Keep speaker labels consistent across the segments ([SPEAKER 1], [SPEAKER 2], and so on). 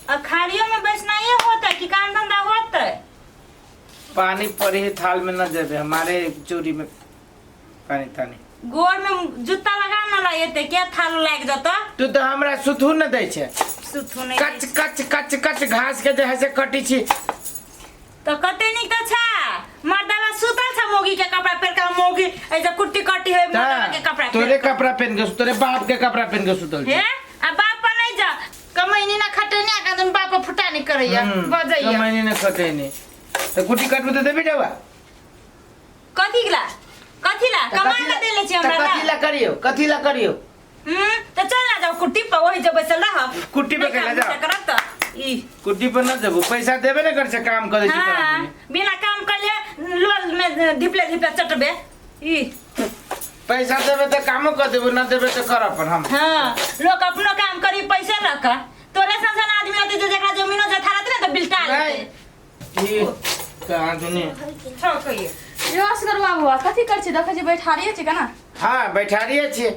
[SPEAKER 1] अखाड़ियो में बैसनाइए होतै कि काम धंधा होतै?
[SPEAKER 2] पानी पड़ी है थाल में न जेबे, हमारे चोरी में पानी तानी।
[SPEAKER 1] गोर में जूता लगा न ला एते के थाल लाग जत।
[SPEAKER 2] तू तो हमरा सुथू न दै छे।
[SPEAKER 1] सुथू नहीं।
[SPEAKER 2] कच कच कच कच घास के जे है से कटी छी।
[SPEAKER 1] तो कते निक त छा मर्दावा सुतल छा मोगी के कपड़ा पहिर के, मोगी ऐसे कुट्टी कटी है मर्दावा के कपड़ा
[SPEAKER 2] तोरे कपड़ा पहन के, तोरे बाप के कपड़ा पहन के सुतल
[SPEAKER 1] हे
[SPEAKER 2] छी।
[SPEAKER 1] आ बाप पर नहीं जा कमैनी ना खटैनी का दिन बाप फुटानी करैया बजैया।
[SPEAKER 2] कमैनी न खटैनी तो कुट्टी कटबे तो देबी जावा।
[SPEAKER 1] कथी ला कथी ला कमा के देले छी हमरा?
[SPEAKER 2] कथी ला करियो, कथी ला करियो?
[SPEAKER 1] तो चल ना जाओ कुट्टी पर, वही जो बैसल रह
[SPEAKER 2] कुट्टी पे कैला जाओ?
[SPEAKER 1] करब त ई
[SPEAKER 2] कुट्टी पर न जबू, पैसा देबे न कर से काम करे छी।
[SPEAKER 1] हाँ, बिना काम करले लोल में धिपले धिपले चटबे ई।
[SPEAKER 2] पैसा देबे त कामो कर देबो, न देबे त कर अपन हम।
[SPEAKER 1] हाँ, लोग अपनो काम करी पैसे लक तोरे सन सन आदमी होते जे जेकरा जमीनो जथा रहते ना तो बिलटा लेते।
[SPEAKER 2] ई कहाँ दुनी
[SPEAKER 1] ठकैये।
[SPEAKER 3] यो असगर बाबू कथी कर छी? देखै छी बैठारिये छी केना?
[SPEAKER 2] हाँ बैठारिये छी।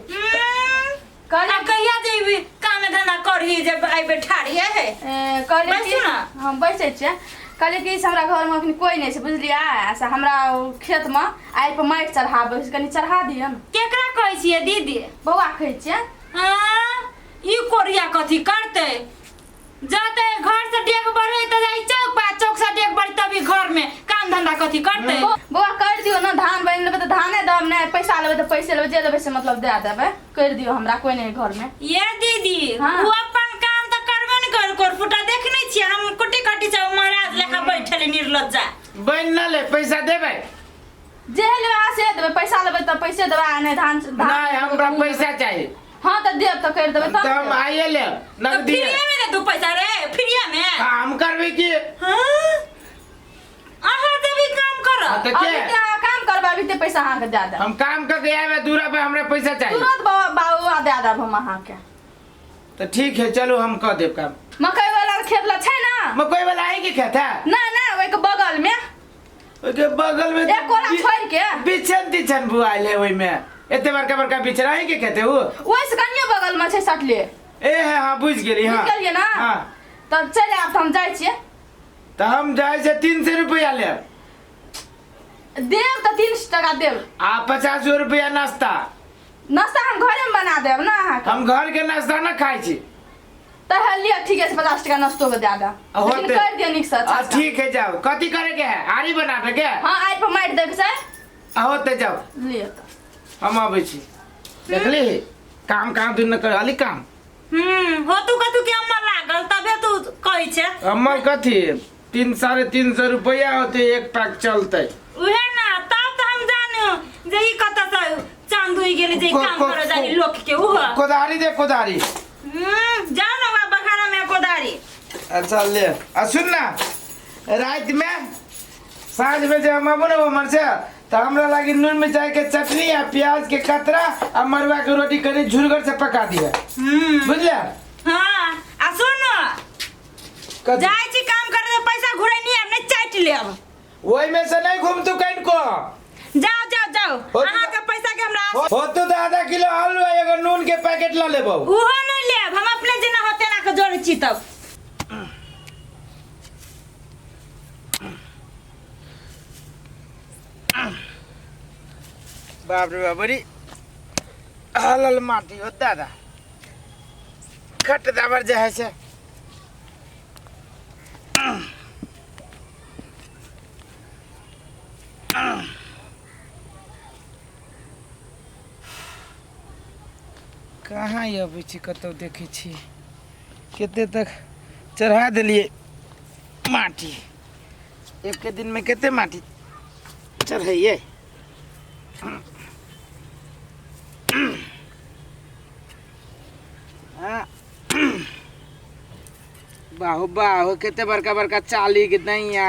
[SPEAKER 3] कहलियै
[SPEAKER 1] अब कहिया जेबी काम धंधा करही जे आई बैठारिये है?
[SPEAKER 3] ए, कहलियै कि
[SPEAKER 1] बैसू ना।
[SPEAKER 3] हम बैसै छियै। कहलियै कि से हमरा घरमे अखनी कोइ नहि छै बुझलियै, आ से हमरा ओ खेतमे आइ पर माटि चढ़ाबै छै, कनि चढ़ा दिअ ने।
[SPEAKER 1] केकरा कहै छियै दीदी?
[SPEAKER 3] बौआ कहै छियै।
[SPEAKER 1] हाँ, ई कोरिया कथी करतै? जाते घर से डेग बढ़े तो जाई चौक पर, चौक से डेग बढ़ी तभी घर में काम धंधा कथी करते?
[SPEAKER 3] बौआ कर दियो ना, धान बनि लेबै तऽ धाने दम, नहि पैसा लेबै तऽ पैसे लेबै, जे लेबै से मतलब दए देबै, कर दियो हमरा, कोइ नहि घर में।
[SPEAKER 1] ये दीदी।
[SPEAKER 3] हाँ।
[SPEAKER 1] वो अपन काम तो करबे न कर कोर फुटा देख नहीं छियै हम कुटी कटी छै महाराज लेखा बैठल निर्लज्जा।
[SPEAKER 2] बनि न ले, पैसा देबै।
[SPEAKER 3] जे लेबै अहाँ से देबै, पैसा लेबै तऽ पैसे देबै, आ नहि धान धान।
[SPEAKER 2] नहीं हमरा पैसा चाहिए।
[SPEAKER 3] हाँ तऽ देब तऽ कर देबै
[SPEAKER 2] तो
[SPEAKER 3] तब
[SPEAKER 2] हम
[SPEAKER 3] देब।
[SPEAKER 2] आइए लेब
[SPEAKER 1] तो
[SPEAKER 2] नगदी।
[SPEAKER 1] फ्रीए में दे तू पैसा रे फ्रीए में?
[SPEAKER 2] काम करबे की?
[SPEAKER 1] हाँ अहाँ जब ई काम कर।
[SPEAKER 2] हाँ, तो
[SPEAKER 3] अभी
[SPEAKER 2] के
[SPEAKER 3] ते अहाँ काम करबै, अभी ते पैसा अहाँके दए देब।
[SPEAKER 2] हम काम करके आए दूरा पे, हमरा पैसा चाहिए।
[SPEAKER 3] तुरंत बाबा बाबा दए देब हम अहाँके।
[SPEAKER 2] तो ठीक है चलो हम कर देब काम।
[SPEAKER 3] मकई वाला खेत ला छै ना?
[SPEAKER 2] मकई वाला है की खेत है?
[SPEAKER 3] ना ना ओहिके बगल में।
[SPEAKER 2] ओके बगल में।
[SPEAKER 3] एक कोला छोड़ के।
[SPEAKER 2] बिछन तिछन बुआइल है ओहिमे, एते बड़का बड़का बिछन अहीं के खेत है वो?
[SPEAKER 3] ओहिसँ कनिये बगल में छै सटले।
[SPEAKER 2] ए है हाँ बुझ गेली। हाँ
[SPEAKER 3] बुझि गेलियै ना?
[SPEAKER 2] हाँ।
[SPEAKER 3] तब चलि आयब तऽ हम जाइ छियै।
[SPEAKER 2] तो हम जाइ से 300 रुपया लेब।
[SPEAKER 3] देब तऽ 300 टका देब।
[SPEAKER 2] आ 50 रुपया नाश्ता।
[SPEAKER 3] नाश्ता हम घरेमे बना देब ना अहाँके।
[SPEAKER 2] हम घर के नाश्ता ना खाइ छी।
[SPEAKER 3] तऽ हे लिअ ठीके छै, 50 टका नाश्तो के दए देब,
[SPEAKER 2] होते।
[SPEAKER 3] लेकिन कर दिअ नीकसँ अच्छा
[SPEAKER 2] आ
[SPEAKER 3] से।
[SPEAKER 2] ठीक है जाओ, कथी करे के है? आरी बनाबे के है?
[SPEAKER 3] हाँ आइ पर मारि दैके छै।
[SPEAKER 2] आ होते जाओ।
[SPEAKER 3] लिअ तऽ।
[SPEAKER 2] हम अबै छी। देखली काम कहाँ दिन कर अली काम।
[SPEAKER 1] हो तू कथू के अम्मा लागल तबे तू कहै छै।
[SPEAKER 2] हमर कथी 3 350 रुपया होते एक पैक चलते।
[SPEAKER 1] उहे ना तब तो हम जानू जे ई कतऽ से चांद उगि गेलै जे ई काम करे जानी लोक के उहो।
[SPEAKER 2] कोदारी दे कोदारी।
[SPEAKER 1] जाओ ना वहाँ बखारा में कोदारी।
[SPEAKER 2] अच्छा ले आ सुन ना, रात में साँझ में जब हम आबू ना उमर से तो हमरा लागी नून मिरचाई के चटनी आ प्याज के कतरा आ मरुआ के रोटी कनी झुरगर से पका दिया। बुझले?
[SPEAKER 1] हाँ आ सुन।
[SPEAKER 2] कथी?
[SPEAKER 1] जाइ छी काम करे तो पैसा घुरै नहीं आब नहीं चाटि लेब।
[SPEAKER 2] ओहि में से नहीं घूम तू कहीं को।
[SPEAKER 1] जाओ जाओ जाओ।
[SPEAKER 2] हो
[SPEAKER 1] अहाँ के पैसा के हमरा
[SPEAKER 2] हो तो तो आधा किलो आलू आ एगो नून के पैकेट ला लेबो।
[SPEAKER 1] उहो नहीं लेब हम, अपने जेना होते ना के जोड़ै छी तब।
[SPEAKER 2] बाप रे बाप, बड़ी हलल माटी हो दादा, खट दाबर जे है से। कहाँ अबै छी कतौ देखै छी कते तक चढ़ा देलियै माटी, एक दिन में कते माटी चढ़ैयै। हाँ। बाहु बाहु कते बड़का बड़का चाली के दैया,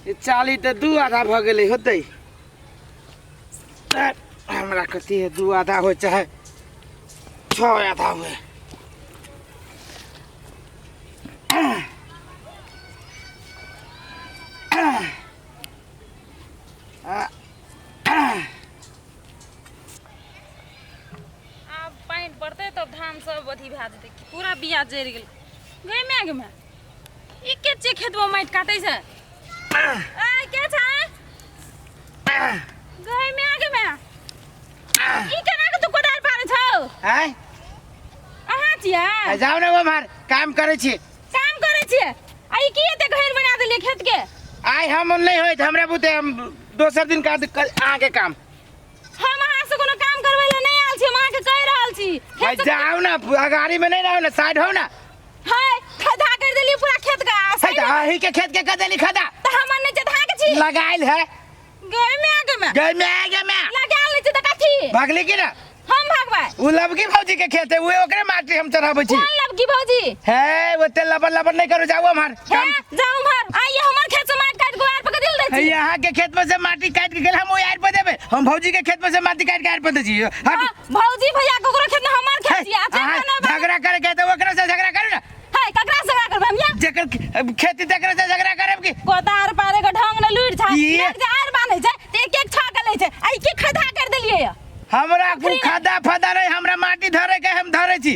[SPEAKER 2] ई चाली तऽ दू आधा भऽ गेलै होतै। हमरा कथी है, दू आधा हो चाहे 6 आधा हुए।
[SPEAKER 4] आब पानि पड़तै तब धान सब अथी भए जेतै, पूरा बिया जरि गेल।
[SPEAKER 1] गई मैं गे मैं ई के छियै खेतमे माटि काटै छै आ के छै गई मैं गे मैं ई केना के तू कोदारि पारै छौ
[SPEAKER 2] आय
[SPEAKER 1] अहाँ छियै
[SPEAKER 2] आ जाउ ने उम्हर काम करै छी
[SPEAKER 1] काम करै छियै आ ई की एते घेर बना देलियै खेत के
[SPEAKER 2] आइ हम नहि होइत हमरा बुते हम दोसर दिन का अहाँके काम
[SPEAKER 1] हम अहाँ से कोनो काम करबै लए नहि आयल छी हम अहाँके कहि रहल छी
[SPEAKER 2] भाई
[SPEAKER 1] खेत से-
[SPEAKER 2] जाउ ना अगाड़ी में नहीं रहो ना साइड हो ना
[SPEAKER 1] हाय खदा कर देलियै पूरा खेत का
[SPEAKER 2] है
[SPEAKER 1] सही
[SPEAKER 2] त अही के खेत के कर देली खदा
[SPEAKER 1] तऽ हमर नहि छै धाक छी
[SPEAKER 2] लगाइल है
[SPEAKER 1] गई में आगे में
[SPEAKER 2] गई में आ गया मैं
[SPEAKER 1] लगायल नहि छै तऽ कथी
[SPEAKER 2] भागली की ना
[SPEAKER 1] हम भागबै
[SPEAKER 2] उ लबकी भौजी के खेत है उहे ओकरे माटी हम चढ़ाबै छी
[SPEAKER 1] कोन लबकी भौजी
[SPEAKER 2] है ओते लबर लबर नहीं करू जाउ उम्हर
[SPEAKER 1] हे
[SPEAKER 2] काम
[SPEAKER 1] जाउ उम्हर आइए हमर खेत से माटि काटि के आर पर दिल दै
[SPEAKER 2] है
[SPEAKER 1] छी
[SPEAKER 2] यहाँ के खेत में से माटी काट के गेल हम ओहि आड़ पर देबै हम भौजी के खेत में से माटी काट के आड़ पर दै छी हट
[SPEAKER 1] हाँ, भौजी भैया ककरो खेत में हमर
[SPEAKER 2] है,
[SPEAKER 1] खेत छी आ
[SPEAKER 2] अहाँ झगड़ा करे के है तऽ ओकरा से झगड़ा करू ना
[SPEAKER 1] है ककरा से झगड़ा करबै हम या
[SPEAKER 2] जेकर खेती तेकरा से झगड़ा करब की
[SPEAKER 1] कोदार पारे के ढंग न लुरि छै
[SPEAKER 2] ई-
[SPEAKER 1] लोक जे आर बान्है छै तऽ एक एक छह के लै छै आ ई की खदा कर देलियै या
[SPEAKER 2] हमरा को खदा फदा नहीं हमरा माटी धरे के हम धरे छी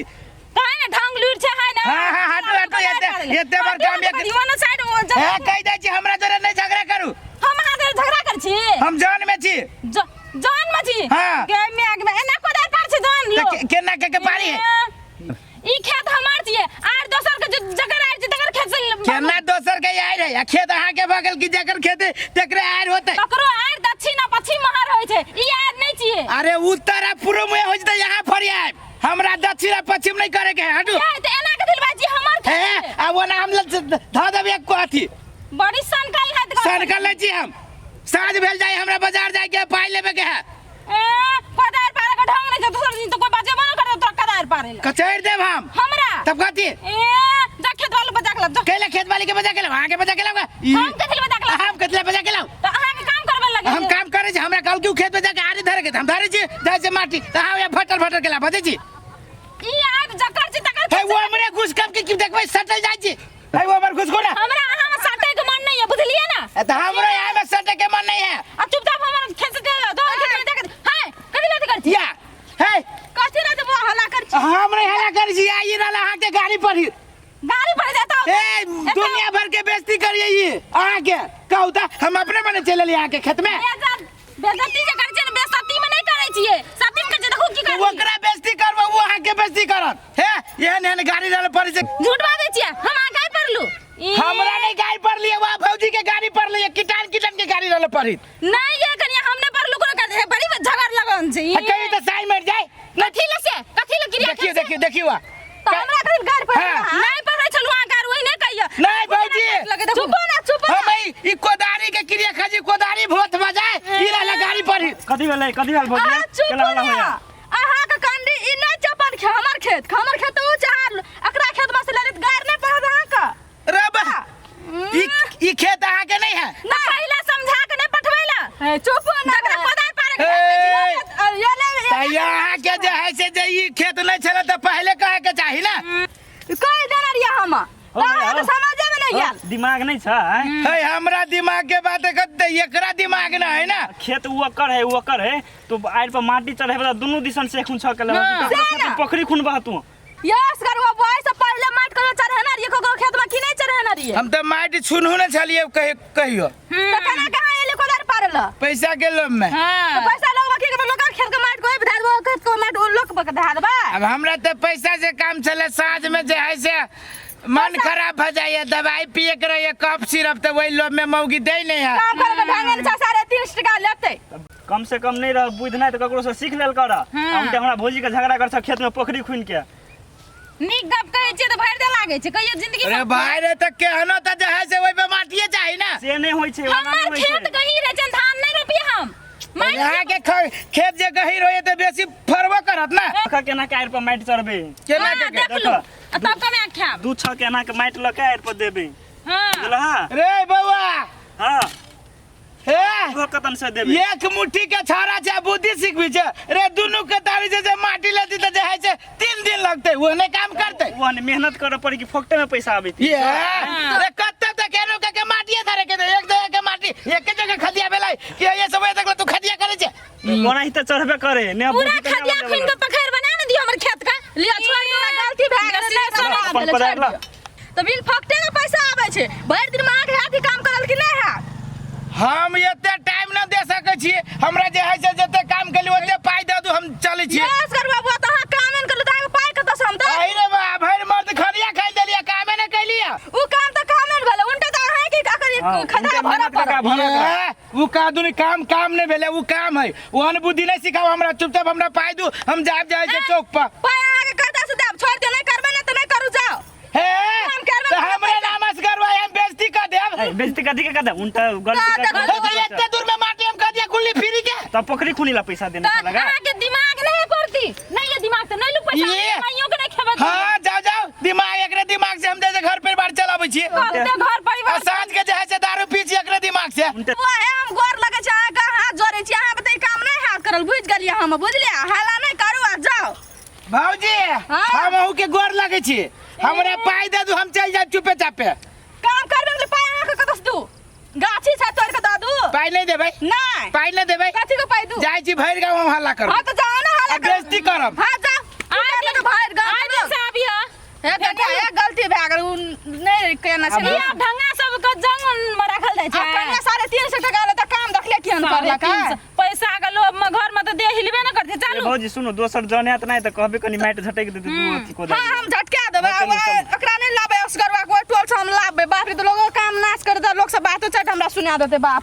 [SPEAKER 1] काहे ने ढंग लुरि छै है ना
[SPEAKER 2] हाँ, हाँ, हटू, हटू, एते- एते बड़का हम एक-
[SPEAKER 1] ओने साइड ओ जगह-
[SPEAKER 2] हे कहि दै छी हमरा जोरे नहीं झगड़ा करू
[SPEAKER 1] हम अहाँ से झगड़ा कर छी
[SPEAKER 2] हम जान में छी
[SPEAKER 1] जान में छी
[SPEAKER 2] हाँ।
[SPEAKER 1] गे में आग में एना कोदार पार छै जान
[SPEAKER 2] तऽ
[SPEAKER 1] लो
[SPEAKER 2] केना के के पारी है
[SPEAKER 1] ई खेत हमार छियै आर दोसर के जकर आर छै तकर खेत से
[SPEAKER 2] केना दोसर के आइ रहे आ खेत अहाँ के भऽ गेल कि जेकर खेत है, तेकरे आइ होते
[SPEAKER 1] ककरो आर दक्षिण आ पश्चिम महर होइ छै ई आर नहि छियै
[SPEAKER 2] अरे उत्तर आ पूर्व में हो जेतै यहाँ फरी आए हमरा दक्षिण आ पश्चिम नहीं करे के है हटू
[SPEAKER 1] ए, तऽ एना के दिलवा जी हमर खेत
[SPEAKER 2] हे
[SPEAKER 1] छियै।
[SPEAKER 2] आ ओना हम धऽ देबै एक अथी
[SPEAKER 1] बड़ी सनकल है
[SPEAKER 2] सनकल लै छी हम साँझ भेल जाय हमरा बाजार जाय के है, पाइ लेबे के है
[SPEAKER 1] ए कोदार पारे के ढंग नहि छै दोसर दिन तऽ कोई बजेबो नहि करत तोरा कोदार पारे ला
[SPEAKER 2] कचैर देब हम
[SPEAKER 1] हमरा
[SPEAKER 2] तब कथी
[SPEAKER 1] ए जा खेत वाले बजा के लाब जा
[SPEAKER 2] कैला खेत वाली के बजा के लाओ अहाँ के बजा के लाओ
[SPEAKER 1] हम कथी ले बजा के लाब
[SPEAKER 2] हम कथी ले बजा के लाओ
[SPEAKER 1] तऽ अहाँके काम करबे लगे
[SPEAKER 2] हम काम करे छी हमरा कहल कि खेत में जाके आरी धरे के हम धरे छी जाइ छै माटी तऽ अहाँ यहाँ फटल फटल के ला बजै छी
[SPEAKER 1] ई आग जकर छी तकर
[SPEAKER 2] हे वो हमरे घुस कब के की देखबै सटल जाइ छी हे वो हमर घुस को ना
[SPEAKER 1] हमरा अहाँ में सटे के मन नहीं है बुझलिए ना
[SPEAKER 2] ए, तऽ हमरो यहाँ में सटे के मन नहीं है
[SPEAKER 1] आ चुपचाप हमर खेत से चल जाओ दोसर खेत में जाके हाय कथी बात कर छी
[SPEAKER 2] या हे
[SPEAKER 3] कथी रे तो हल्ला कर छी
[SPEAKER 2] हम नहीं हला कर छी आ ई रहल अहाँ के गाड़ी पर ही
[SPEAKER 1] गाड़ी पर जाता
[SPEAKER 2] ए दुनिया भर के बेइज्जती करिए ये अहाँ के कहू तऽ हम अपने मने चलि एलियै अहाँ के खेत में
[SPEAKER 1] बेइज्जती जे करै छियै ने बेइज्जती में नहीं करै छियै सती में करै छियै देखू की करै
[SPEAKER 2] ओकरा बेइज्जती करबो ओ अहाँ के बेइज्जती करत हे एहन एहन गाड़ी रहल पड़ै छै
[SPEAKER 1] झूठ बाजै छियै हम अहाँ गाय पड़लू
[SPEAKER 2] हमरा नहीं गाड़ी पर लिए वहाँ भौजी के गाड़ी पर लिए किटान किटान के गाड़ी रहल पड़ी
[SPEAKER 1] नहीं ये कनिया हम नहीं पड़लू कोनो कर बड़ी झगड़ लगन छै
[SPEAKER 2] कहीं तो साई मर जाए
[SPEAKER 1] कथी ले से कथी ले क्रिया
[SPEAKER 2] देखियो देखियो देखियो वहाँ
[SPEAKER 3] तो हमरा कहीं गाड़ पर
[SPEAKER 2] हाँ।
[SPEAKER 1] नहीं पढ़ै छलू अहाँ गार ओहिने कहियो
[SPEAKER 2] नहीं भौजी
[SPEAKER 3] चुपो ना चुपो
[SPEAKER 2] हम ई कोदारी के क्रिया खाजी कोदारी भोथ बजाए ई रहल गाड़ी पर ही
[SPEAKER 4] कथी भेलै कथी भेल भौजी
[SPEAKER 3] अहाँ चुप
[SPEAKER 4] केना हल्ला
[SPEAKER 3] ना
[SPEAKER 4] होइया
[SPEAKER 3] अहाँ के कंडी ई नहीं चपन खे हमर खेत हमर खेत तो ऊंचा हार एकरा खेत में से ललित गाड़ नहीं पड़त अहाँ के
[SPEAKER 2] रे बा ई ई खेत अहाँ के नहीं है
[SPEAKER 1] ना पहले समझा के नहीं पठबै ला
[SPEAKER 3] चुप ना
[SPEAKER 1] जकरा कोदार पारे के
[SPEAKER 2] ए,
[SPEAKER 3] ये ले
[SPEAKER 2] त यहाँ के जे है से जे ई खेत नहीं छले त पहले कहे के चाही ना
[SPEAKER 3] कह देना रहिए हम
[SPEAKER 4] हो
[SPEAKER 3] अहाँ के
[SPEAKER 4] हो।
[SPEAKER 3] समझे में नहीं आयल
[SPEAKER 4] दिमाग नहीं छ आँय?
[SPEAKER 2] है हमरा दिमाग के बात है एकरा दिमाग ना है ना
[SPEAKER 4] खेत उ ओकर है उ ओकर है तो आड़ि पर माटी चढ़े वाला दुनू दिसन से खून छक ले
[SPEAKER 1] हाँ।
[SPEAKER 3] से ना।
[SPEAKER 4] पोखरी खून बह तू
[SPEAKER 3] यस करवा बॉय से पहले माट करो चढ़ेना रहिए ककरो खेत में की नहीं चढ़ेना रहिए
[SPEAKER 2] हम तो माटी छुनहु ने छलिए कहे कहियो
[SPEAKER 3] तो केना कहाँ एले कोदार पारल
[SPEAKER 2] पैसा के लोभ में
[SPEAKER 3] तो
[SPEAKER 1] हां
[SPEAKER 3] पैसा लोग बाकी के लोग खेत के माट कोई धार खेत के माट लोग बक धार बा
[SPEAKER 2] अब हमरा तो पैसा से काम चले साँझ में जे है से मन खराब हो जाइए दवाई पिए के रहिए कफ सिरप तो वही लोभ में मौगी दे नहीं है
[SPEAKER 3] काम करे के ढंग नहीं 3.5 टका लेते
[SPEAKER 4] कम से कम नहीं रह बुद्धि नहीं तो ककरो से सीख लेल कर हम हमरा भौजी के झगड़ा कर खेत में पोखरी खून के
[SPEAKER 1] नीक गप कहै छियै तऽ भरि दे लागै छै कहियो जिंदगी
[SPEAKER 2] अरे भाई रे तो केहनो तो जे है से वही पे माटिए चाही ना
[SPEAKER 4] से नहीं होइ छै ओना नहि
[SPEAKER 1] हमर
[SPEAKER 4] होइ
[SPEAKER 1] खेत
[SPEAKER 4] छै
[SPEAKER 1] गहीर है छै धान नहीं रोपिए हम मानि
[SPEAKER 2] यहाँ के खेत जे गहीर होइए तो बेसी फरबो करत ना
[SPEAKER 4] देख केना के आड़ि पर माटि चढ़बै
[SPEAKER 2] केना
[SPEAKER 1] हाँ,
[SPEAKER 2] के
[SPEAKER 1] देख लू आ तब कमे खायब
[SPEAKER 4] दू छह केना के माटि लऽ के आड़ि पर देबै
[SPEAKER 1] हाँ
[SPEAKER 4] बुझलह
[SPEAKER 2] रे बौआ
[SPEAKER 4] हँ
[SPEAKER 2] हे
[SPEAKER 4] उहो कतन से देबै
[SPEAKER 2] एक मुट्ठी के छाड़ा छै बुद्धि सिखबी छै रे दुनू के तारी छै जे माटी लेती तऽ जे है से 3 दिन लगतै ओहने काम करतै
[SPEAKER 4] ओहन मेहनत करऽ पड़े कि फोकटे में पैसा आबै
[SPEAKER 2] ये रे कत्ते तक केनो के के माटिए धरे के दे, एक जगह के माटी एक जगह खदिया भेलै कि ये सब तक तू खदिया करे छै
[SPEAKER 4] ओनाहिते चढ़बे करे ने
[SPEAKER 1] पूरा
[SPEAKER 4] बुद्धि
[SPEAKER 1] खदिया
[SPEAKER 4] कने
[SPEAKER 1] खुनि के पखैर बना ने दियो हमर खेत का लियो छोड़ दियो
[SPEAKER 3] गलती भए गेल
[SPEAKER 1] सीधे
[SPEAKER 3] नहि
[SPEAKER 4] अपन
[SPEAKER 3] समझ
[SPEAKER 4] पढ़ाइ
[SPEAKER 3] छोड़
[SPEAKER 4] ला।
[SPEAKER 3] दियौ। तऽ बिन फकटे के पैसा आबै छै भरि दिन में अहाँके हैत ई काम करल कि नहि हैत
[SPEAKER 2] हम एते टाइम न दे सकै छियै हमरा जे है से जते काम केली ओते पाइ दे दू हम चलै छियै
[SPEAKER 3] यस करबा बुआ तऽ अहाँ कामे नहि करलू तऽ अहाँके पाइ कतऽ से हम दऽ
[SPEAKER 2] अहि रे बा भरि मर्द खरिया खाइ देलियै कामे न कैलियै
[SPEAKER 3] उ काम तऽ कामे नहि भेलै उनटे तऽ अहाँके
[SPEAKER 4] हाँ,
[SPEAKER 3] अकर खदा
[SPEAKER 4] उनटे
[SPEAKER 3] भरऽ
[SPEAKER 4] मेहनत कऽ
[SPEAKER 3] पड़त
[SPEAKER 4] कऽ भरऽ
[SPEAKER 2] ए, उ का दुनी काम काम नहीं भेलै उ काम है ओहन बुद्धि नहीं सिखाओ हमरा चुपचाप हमरा पाइ दू हम जाब जाइ छै चौक पर
[SPEAKER 3] पाइ अहाँके कतऽ से देब छोड़ि दियौ नहि करबै ने तऽ नहि करू जाउ
[SPEAKER 2] हे
[SPEAKER 3] काम करबै
[SPEAKER 2] तऽ
[SPEAKER 3] तऽ
[SPEAKER 2] हमरे नामस करबै हम बेइज्जती कर देब
[SPEAKER 4] ए, बेइज्जती कथी के कर देब उनटा गलती
[SPEAKER 1] तऽ-
[SPEAKER 4] कर
[SPEAKER 2] हे, तऽ एते दूर में माटी हम कर दिया गुल्ली फ्री के
[SPEAKER 4] तब पोखरी खुनी ला पैसा देने
[SPEAKER 1] तऽ
[SPEAKER 4] से लगा
[SPEAKER 1] अहाँके दिमाग नहीं पड़ती नहीं ये दिमाग तऽ नहीं लू पैसा
[SPEAKER 2] ये।
[SPEAKER 1] माइयो के नहीं खेबै
[SPEAKER 2] हाँ जाओ जाओ दिमाग एकरे दिमाग से हम जैसे घर परिवार चलाबै छियै
[SPEAKER 1] बहुते घर
[SPEAKER 2] आ
[SPEAKER 1] परिवार
[SPEAKER 2] साँझ के जे है से दारू पी छी एकरे दिमाग से
[SPEAKER 4] उनटे
[SPEAKER 3] बुआ हे हम गोर लगै छै अहाँके हाथ जोड़ै छी अहाँ बताइ काम नहि हाथ करल बुझि गेलियै हम बुझलियै हल्ला नहि करू आ जाउ
[SPEAKER 2] भौजी
[SPEAKER 3] हाँ।
[SPEAKER 2] हम अहूँ के गोर लगै छी हमरा पाइ दे दू हम चलि जायब चुपे चापे
[SPEAKER 3] काम करबै ने पाइ अहाँके कतऽ से दू गाछी छै तोड़ि कऽ दऽ दू
[SPEAKER 2] पाइ नहि देबै
[SPEAKER 3] नहि
[SPEAKER 2] पाइ नहि देबै
[SPEAKER 3] कथी के पाइ दू
[SPEAKER 2] जाइ छी भरि गाँव हम हल्ला करब
[SPEAKER 3] हाँ तऽ जाओ ने हल्ला
[SPEAKER 2] आ बेइज्जती करब
[SPEAKER 3] हाँ जाओ
[SPEAKER 1] आइ
[SPEAKER 3] तऽ भरि गाँव
[SPEAKER 1] आइ दिन से आबिह
[SPEAKER 3] हे बेटा हे गलती भए गेल उ नहि केने छै
[SPEAKER 1] ई आब ढंगा सब के जंग में राखल जाइ छै
[SPEAKER 3] आ कन्या 350 टका ले तऽ काम देखले केहन
[SPEAKER 1] साढ़े
[SPEAKER 3] करलक
[SPEAKER 1] तीन सौ। पैसा के लोभ में घर में तऽ देह हिलबे न करते
[SPEAKER 4] ए,
[SPEAKER 1] चालू
[SPEAKER 4] भौजी सुनू दोसर जन आयत नहि तऽ कहबे कनी माटि झटकि देतै दू अथी कोदारि
[SPEAKER 3] हाँ हम झटका देबै
[SPEAKER 4] हाँ, चलू, चलू।
[SPEAKER 3] ओकरा नहि लाबै असगरवा के ओहि टोल से हम लाबबै बाप रे तऽ लोग काम नाश कर दे लोग सब बातो चट हमरा सुना देतै बाप।